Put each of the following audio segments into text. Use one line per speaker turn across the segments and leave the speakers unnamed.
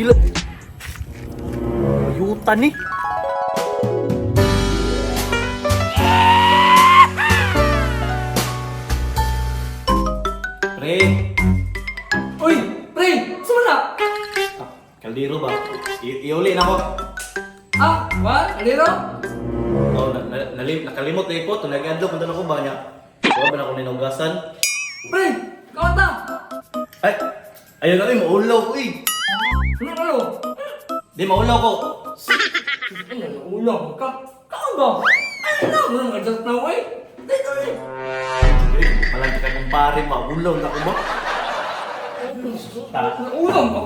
Dilag. Yuta ni. Pre!
Uy, pre, sumala.
Ah, kaldero ba? Iuli na ko.
Ah, what? Aliro?
Oh, nakalimot na ipot. Nag-adlok na ko ba niya? Wala ba na ako ninugasan?
Pre, kawata.
Ay! Ayun na, ay, maulaw ko eh.
Ano ano?
Di, maulaw ko.
Ano ulam ka? Kaon ba? Ano na? Ano nga just now eh? Dito eh.
Eh, palang ka kong pare, maulaw na ko ba? Ta.
Ano ulam ka?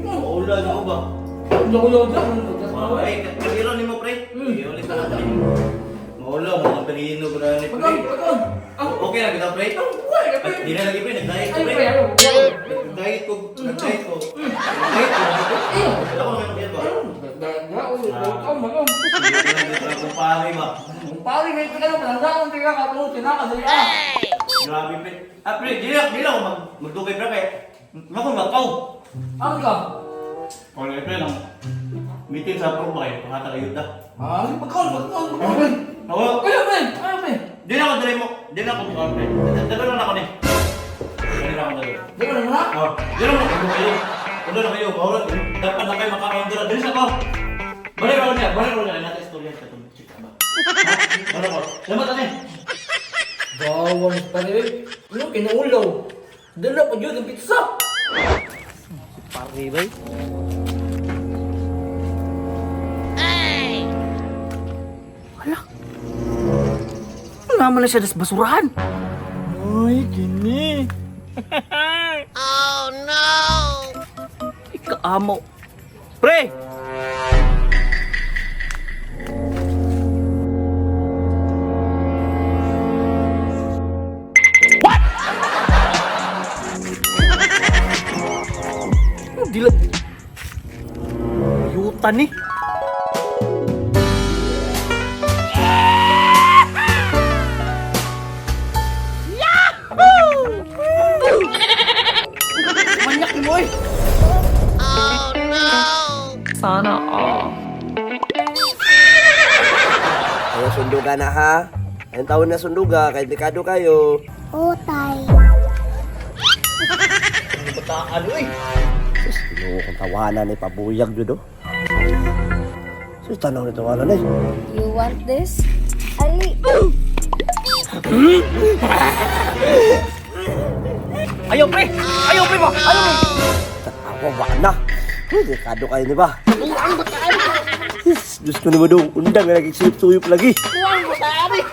Maulaw na ko ba?
Ano ulam ka? Ano just now eh?
Ay, kaldero ni mo, pre. Iuli ka na, pre. Maulaw, mga talino ko na ni pre.
Pagkaon, pagkaon. Ah,
Okay lang, bitaw, pre.
ang buhay ka pre.
Di na lagi, pre. Nag-diet ko,
Ay,
pre.
pre, ano?
Nag-diet ko. Nag-diet ko. Nag-diet ko. Ako naman diet ko. Kumpare ba?
Pare, may pinaka palanggaan ka ka to, tinaka dali ah.
Grabe, pre. Ah, pre, di lang ako magdugay, pre, kay ako makaw.
Ano ka?
Wala, pre, lang. Meeting sa pro ba kayo? Pangatag ayuda.
Ah, pagkaon, pagkaon, pagkaon.
Ako,
Kayo, pre, kayo, pre.
di na ako dali mo. Di na ako mukha, pre. Dalo lang ako ni. Dali lang ako dali.
Di ko na na.
Oh, di lang ako kayo. Ulo na kayo, bawal. Dapat na kayo makaroon dira. Dali sa ko. Balik ako niya, balik ako niya. Natin istorya sa itong chika ba? Balik ako. Salamat, ate.
Bawang pare. Ano kinuulaw? Dala pa yun ang pizza.
Pare, bay.
Hala. Wala man na siya das basurahan. Ay, gini.
Oh no!
Ikaamo. Pre! What? Ano dilag? Yuta ni. Manyak mo eh.
Oh no!
Sana all.
Ayaw sunduga na ha. Ayun taon na sunduga, kahit dekado kayo.
Utay.
Ano bataan, uy?
Sus, ginoo kong tawanan eh, pabuyag jud oh. Sus, tanaw ni tawanan eh.
You want this? Ali.
Ayaw pre! Ayaw pre ba? Ayaw!
Tanawa, wa na. Uy, dekado kayo ni ba? Sus, Diyos ko naman dong, undang na lagi suyop-suyop lagi.
Tuwang bataan eh!